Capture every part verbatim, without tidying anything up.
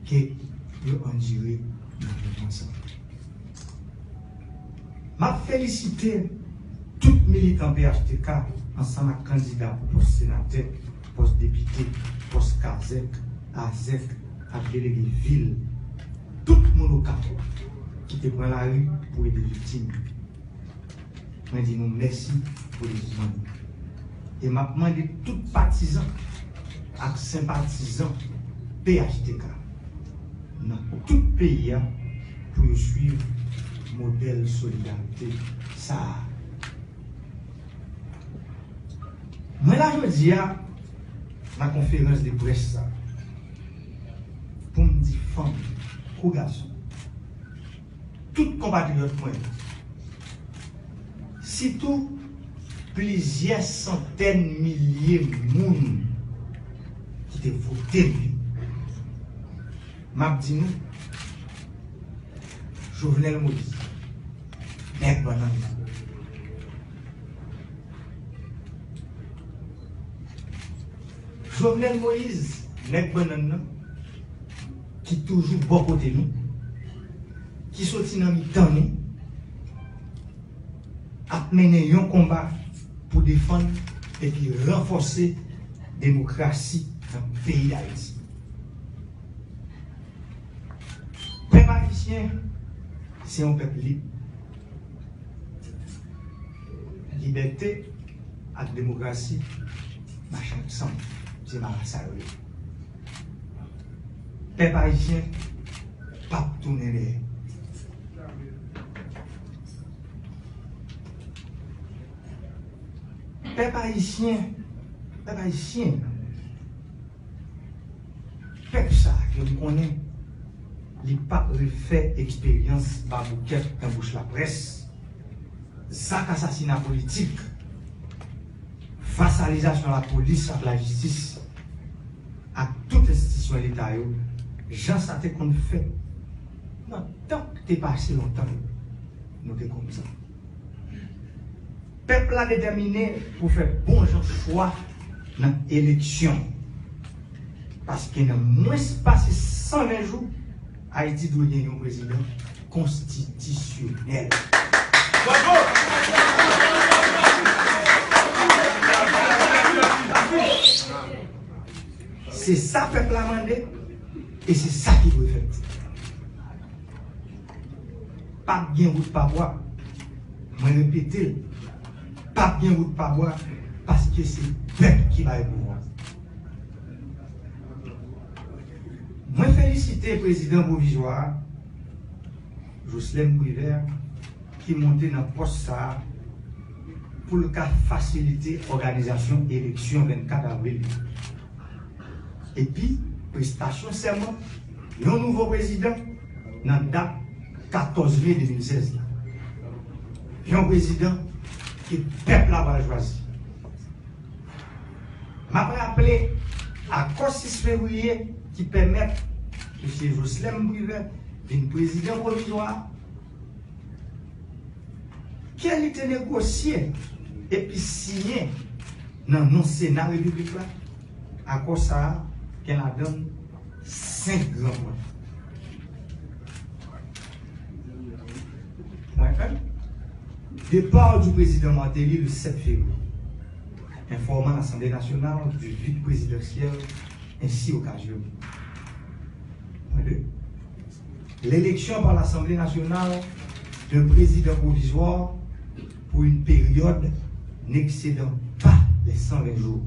ke yo andire nan mouvman sa. M ap felisite tout militan P H T K ansanm ak kandida pou pòs senatè, pòs depite, pòs kazèk, azèk ak delege vil, tout moun Okap ki te pran lari pou ede viktim yo. Mwen di nou mèsi pou mouvman nou. E m ap mande tout patizan ak senpatizan P H T K nan tout peyi a pou yo swiv modèl solidarite sa a. Mwen la jodi a nan konferans de près sa pou m di fanm kou gason, tout konpatriyòt mwen, sitou plizyè santèn milye moun ki te vote m yo, m ap di nou, Jovenel Moïse, nèg bannann nan. Jovenel Moïse, nèg bannann nan, ki toujou bò kote nou, ki soti nan mitan nou, ap mennen yon konba pou defann epi ranfòse demokrasi nan peyi Dayiti. Pèp ayisyen se yon pèp lib. Libète ak demokrasi mache ansanm. Se marasa yo ye. Pèp ayisyen p ap tounen dèyè. Pèp ayisyen, pèp ayisyen, pèp sa ke m konnen, li p ap refè eksperyans baboukèt nan bouch laprès, zak asasina politik, vasalizasyon lapolis ak lajistis, ak tout enstitisyon Leta yo, jan sa te konn fèt nan tan k te pase lontan yo. Nou te konn sa. Pèp la detèmine pou fè bon jan chwa nan eleksyon. Paske nan mwens pase san ven jou, Ayiti dwe gen yon prezidan konstitisyonèl. Bravo! Se sa pèp la mande e se sa ki dwe fèt. P ap gen wout pa bwa. Mwen repete l, p ap gen wout pa bwa paske se pèp ki bay pouvwa. Mwen felisite prezidan pwovizwa a, Jocelerme Privert, ki monte nan pòs sa a pou l ka fasilite òganizasyon eleksyon vennkat avril yo. Epi prestasyon sèman yon nouvo prezidan nan dat katòz me de mil sèz la. Yon prezidan ke pèp la pral chwazi. M ap raple akò sis fevriye ki pèmèt Mesye Jocelerme Privert vin prezidan pwovizwa a, ke li te negosye epi siyen nan non Sena Repiblik la. Akò sa a gen ladan l senk gran pwen. Pwen en, départ du président Martelly le sept février, informant l'Assemblée nationale du vide présidentiel ainsi occasionné. Point deux. L'élection par l'Assemblée nationale d'un président provisoire pour une période n'excédant pas les cent vingt jours,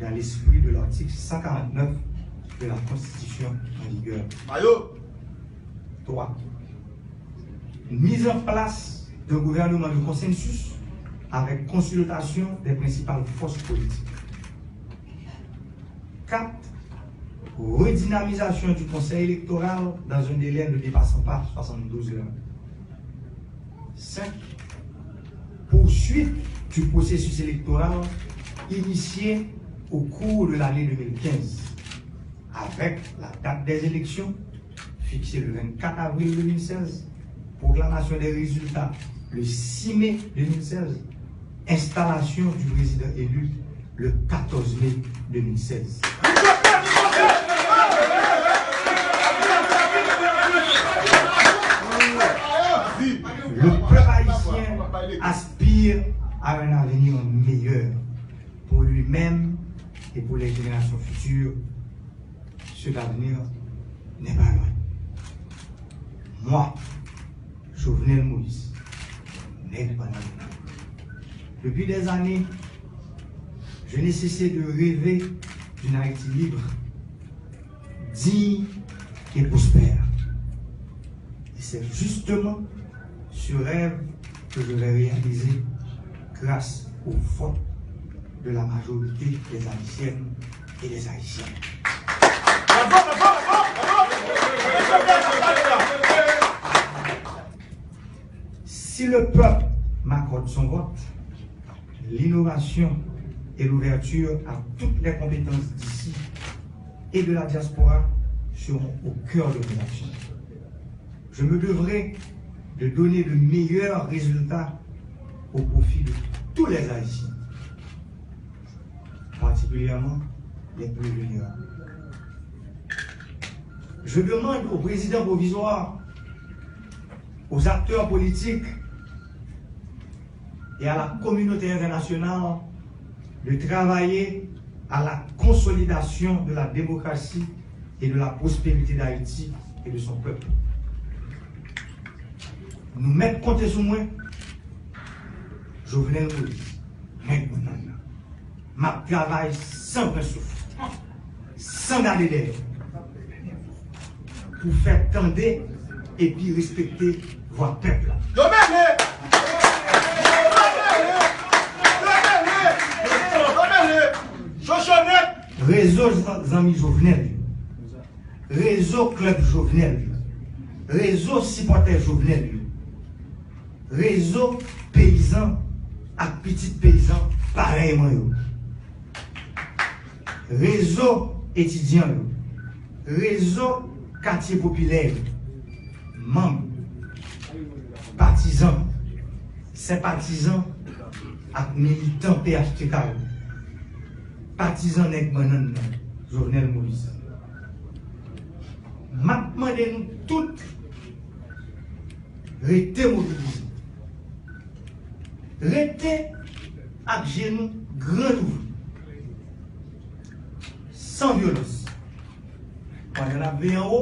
dans l'esprit de l'article cent quarante-neuf de la Constitution en vigueur. Ayo! Trois. Mise en place d'un gouvernement de consensus avec consultation des principales forces politiques. Quatre. Redynamisation du Conseil électoral dans un délai ne dépassant pas soixante-douze heures. Cinq. Poursuite du processus électoral initié au cours de l'année deux mille quinze, avec la date des élections fixée le vingt-quatre avril deux mille seize, proclamation des résultats le six mai deux mille seize, installation du président élu le quatorze mai deux mille seize. à un avenir meilleur pour lui-même et pour les générations futures, cet avenir n'est pas loin. Moi, Jovenel Moïse, nèg bannann nan. Depuis des années, je n'ai cessé de rêver d'une Haïti libre, digne et prospère. Et c'est justement ce rêve que je vais réaliser grâce au vote de la majorité des Haïtiennes et des Haïtiens. Bravo, bravo, bravo, bravo. Si le peuple m'accorde son vote, l'innovation et l'ouverture à toutes les compétences d'ici et de la diaspora seront au cœur de mes actions. Je me devrai de donner de meilleurs résultats au profit de tous les Haïtiens, particulièrement les plus vulnérables. Je demande au président provisoire, aux acteurs politiques et à la communauté internationale de travailler à la consolidation de la démocratie et de la prospérité d'Haïti et de son peuple. Nou mèt konte sou mwen, Jovenel Moïse, nèg bannann nan. M ap travay san pran souf, san gade dèyè, pou fè tande epi respekte vwa pèp la. Yo mele! Yo mele! Yo mele! Yo mele! Chochonèt! Rezo zan- zanmi Jovenel yo. Rezo klèb Jovenel yo. Rezo sipòtè Jovenel yo. Rezo peyizan ak pitit peyizan parèy mwen yo. Rezo etidyan yo. Rezo katye popilè yo. Manm, patizan, senpatizan ak militan P H T K yo. Patizan nèg bannann nan, Jovenel Moïse. M ap mande nou tout rete mobilize. Rete ak je nou gran ouvri. San vyolans. Pandan n ap veye anwo,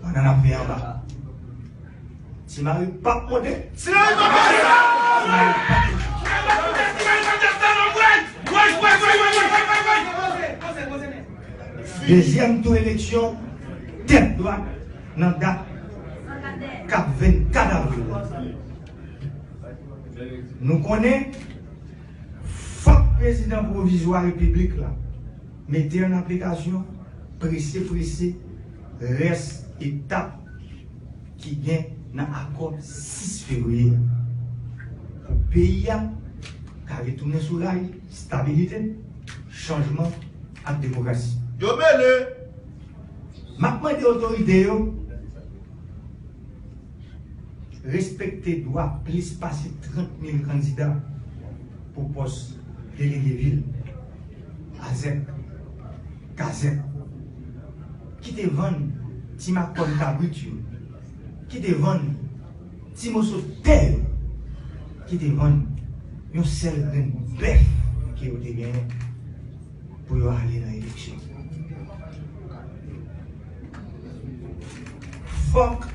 pandan n ap veye anba. Ti Mari p ap monte. Ti Mari p ap monte. Dezyèm tou eleksyon, tèt dwat, nan dat k ap vennkat avril. Nou konnen, fòk prezidan pwovizwa repiblik la mete an aplikasyon prese prese rès etap ki gen nan akò sis fevriye a, pou peyi a ka retounen sou ray stabilite, chanjman ak demokrasi. Yo mele! M ap mande otorite yo respekte dwa plis pase trant mil kandida pou pòs delege vil, azèk, kazèk, ki te vann ti makòn kabrit yo, ki te vann ti moso tè yo, ki te vann yon sèl grenn bèf ke yo te genyen pou yo ale nan eleksyon. Fòk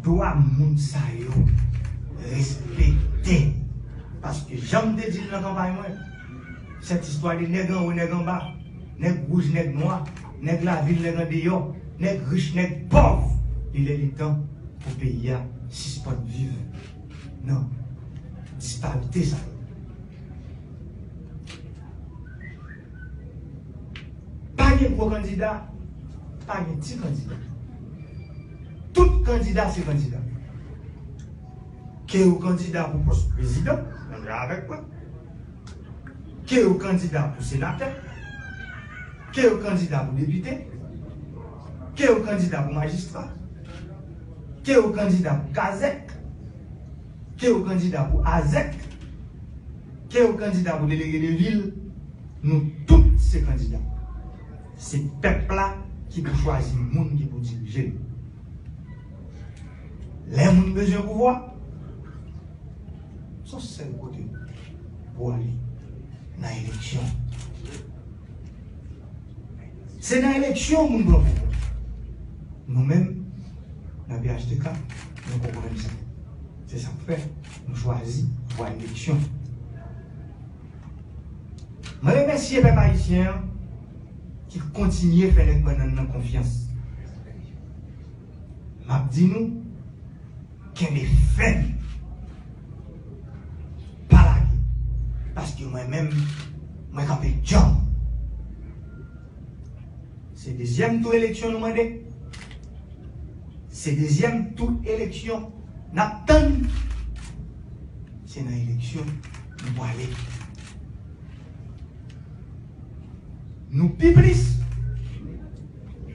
dwa moun sa yo respekte. Paske jan m te di l nan kanpay mwen, cette histoire de nèg anwo, nèg anba, nèg wouj, nèg nwa, nèg lavil, nèg andeyò, nèg rich, nèg pòv, li lè li tan pou peyi a sispann viv nan disparite sa yo. Pa gen gwo kandida, pa gen ti kandida. Tout kandida se kandida. Ke ou kandida pou pòs prezidan, menm jan avèk mwen. Ke ou kandida pou senatè. Ke ou kandida pou depite. Ke ou kandida pou majistra. Ke ou kandida pou kazèk. Ke ou kandida pou azèk. Ke ou kandida pou delege de vil. Nou tout se kandida. Se pèp la ki pou chwazi moun ki pou dirije l. Lè moun bezwen pouvwa, yon sèl kote pou ale, nan eleksyon. Se nan eleksyon moun pran pouvwa. Nou menm, nan P H T K, nou konprann sa. Se sa k fè nou chwazi vwa eleksyon. Mwen remèsye pèp ayisyen an ki kontinye fè nèg bannann nan konfyans. M ap di nou, kenbe fèm. Pa lage. Paske mwen menm, mwen kanpe djanm. Se dezyèm tou eleksyon nou mande. Se dezyèm tou eleksyon n ap tann. Se nan eleksyon nou pwale. Nou pi plis,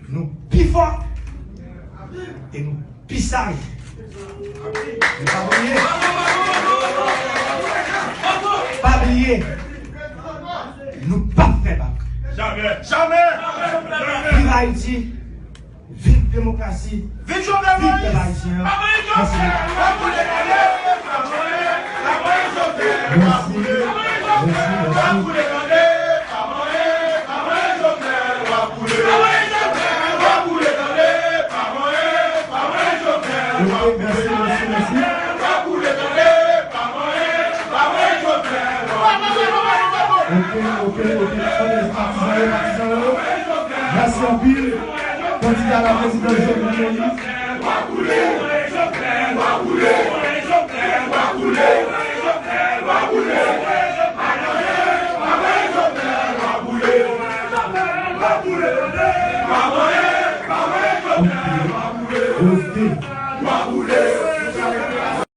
nou pi fò, e nou pi saj. Nou pa bliye. Pa bliye. Nou p ap fè bak. Jamè. Jamè. Viv Ayiti. Viv demokrasi. Viv Jovenel Moïse. Viv pèp ayisyen an. Mèsi bokou. Mèsi, mèsi, mèsi. Ok, mèsi, mèsi, mèsi. Ok, ok, ok. Tande, patizan yo, patizan yo. Mèsi anpil. Kandida la prezidans Jovenel Moïse. Ok. Ok.